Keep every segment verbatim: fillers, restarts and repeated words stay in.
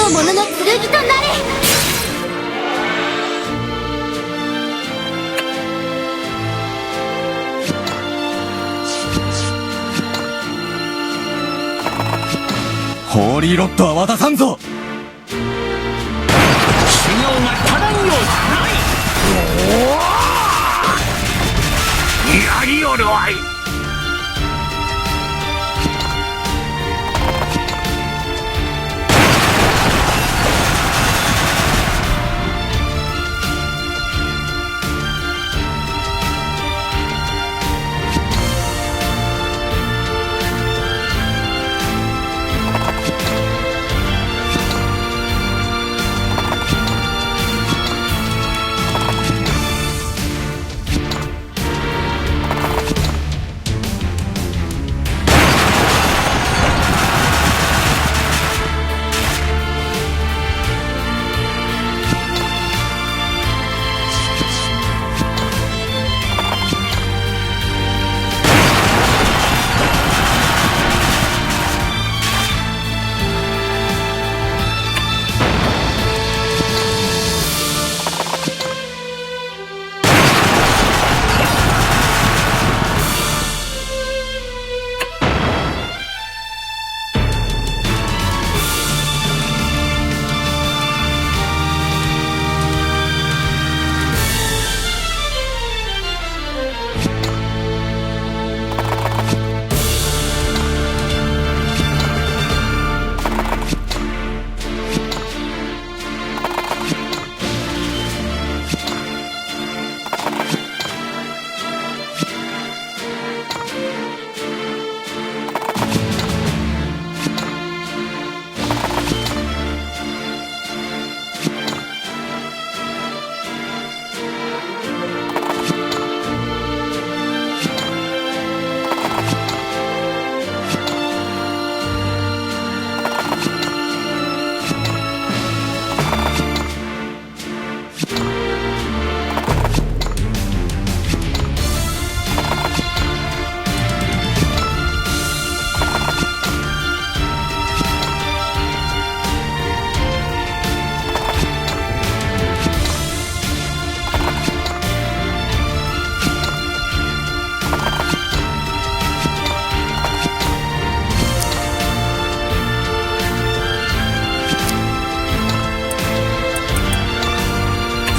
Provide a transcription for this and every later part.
者の剣となれ。ホーリーロッドは渡さんぞ。修行が足らんようじゃない。おお、やりおるわい。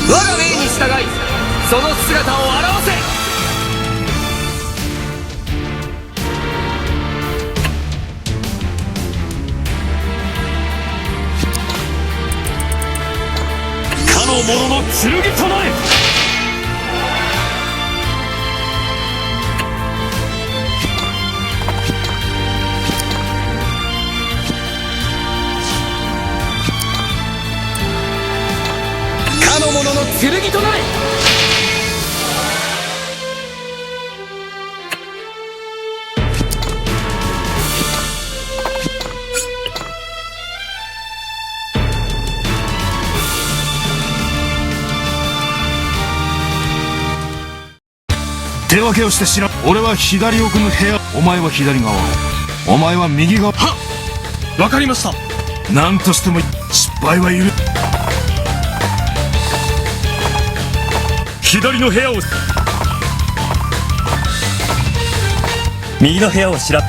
我が命に従い、その姿を現せ。かの者の剣となれ。かの者の剣となれ。手分けをして知らん。俺は左奥の部屋、お前は左側を、お前は右側。はっ、わかりました。何としても失敗は許。左の部屋を。右の部屋を調べ。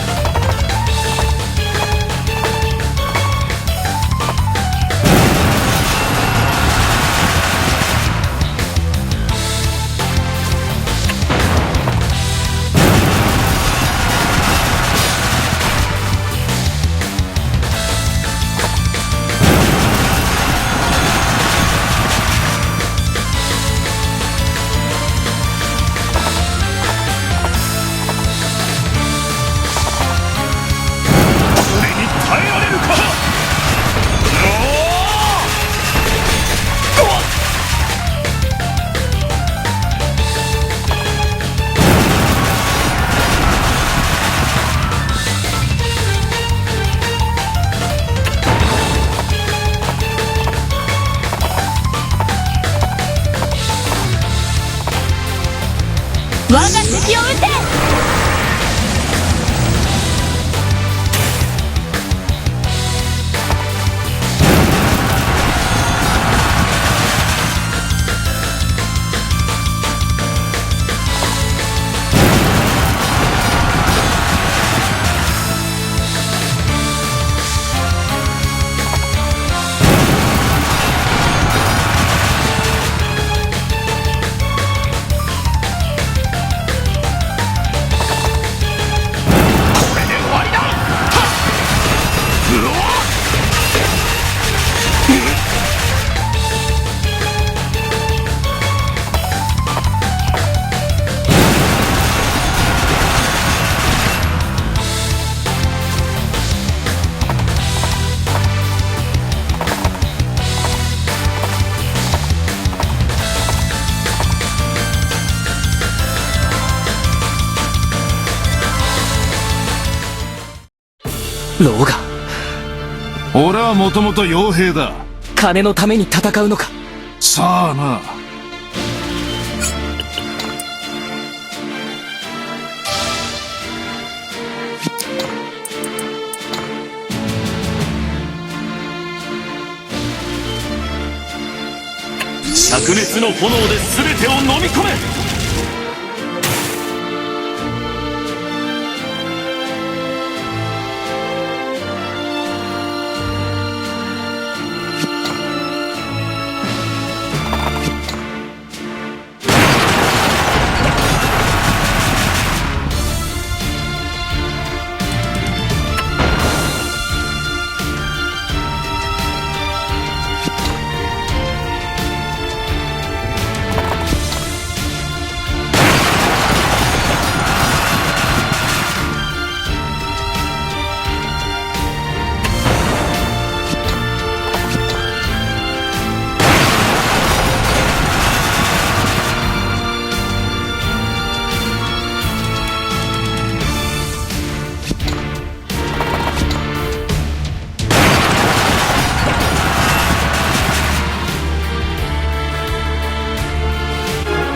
俺に耐えられるか。我が敵を討て。老眼。俺はもともと傭兵だ。金のために戦うのか？さあな。灼熱の炎で全てを飲み込め。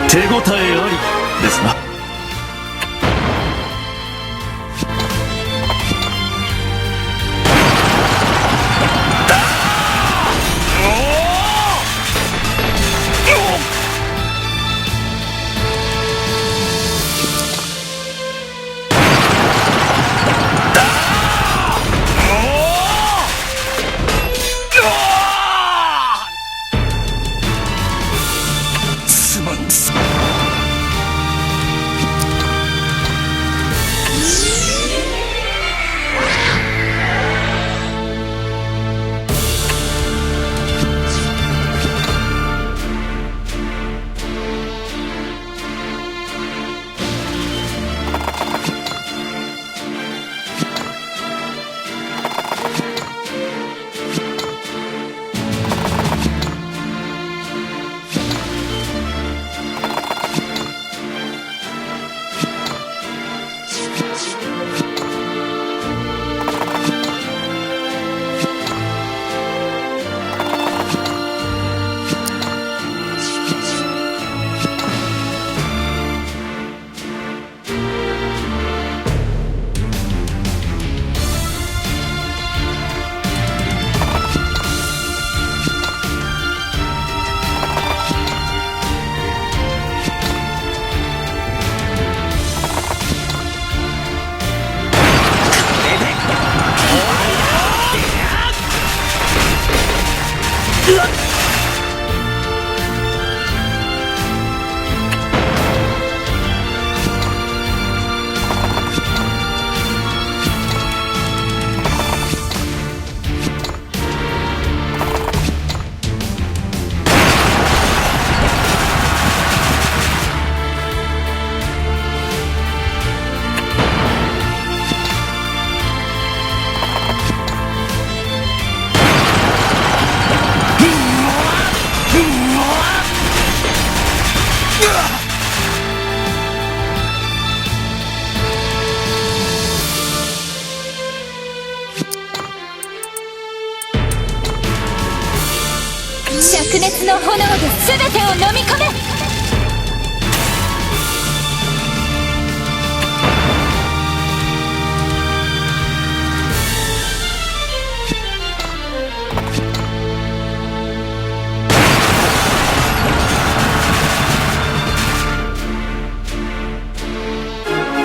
手応えありですな。すまん。灼熱の炎で全てを飲み込め。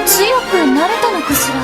強くなれたのかしら。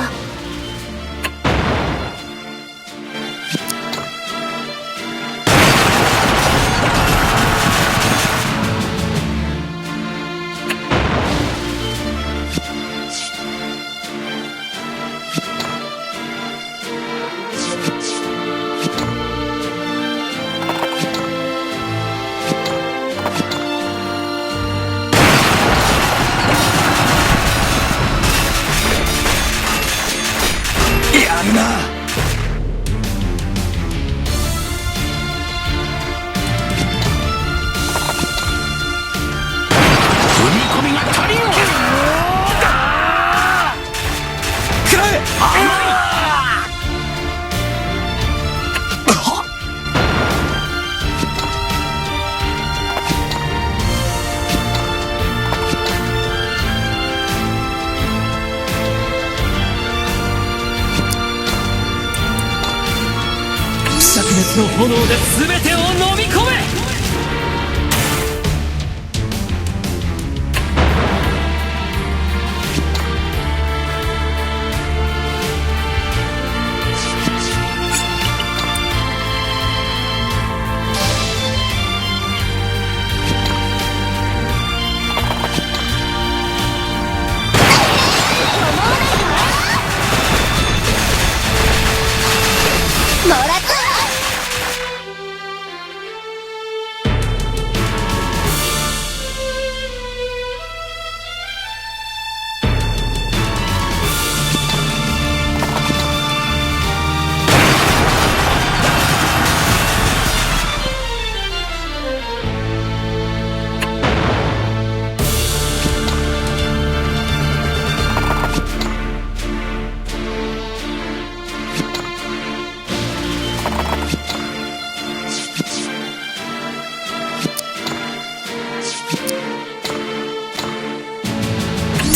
炎で全てを飲み込め。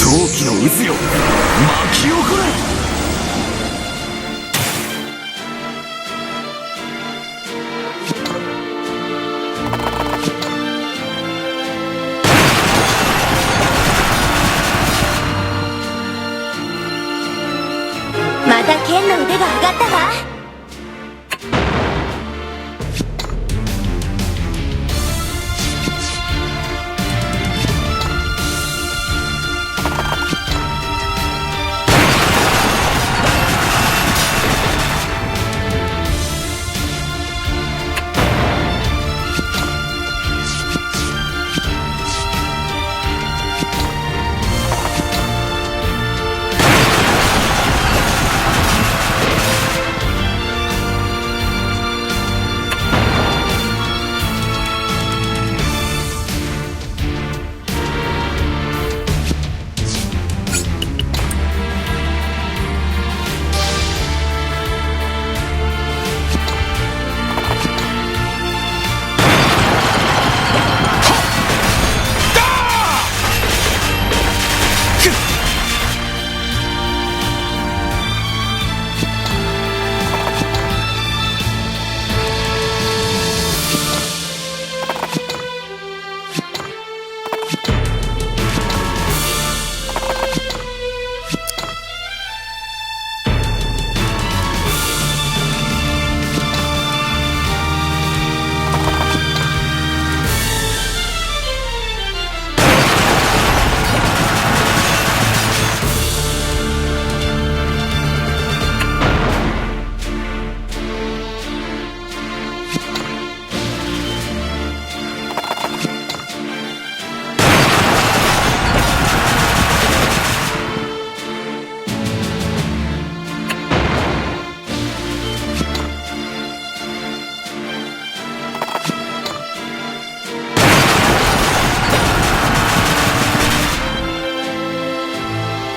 陶器の渦よ、巻き起これ。またケンの腕が上がったわ。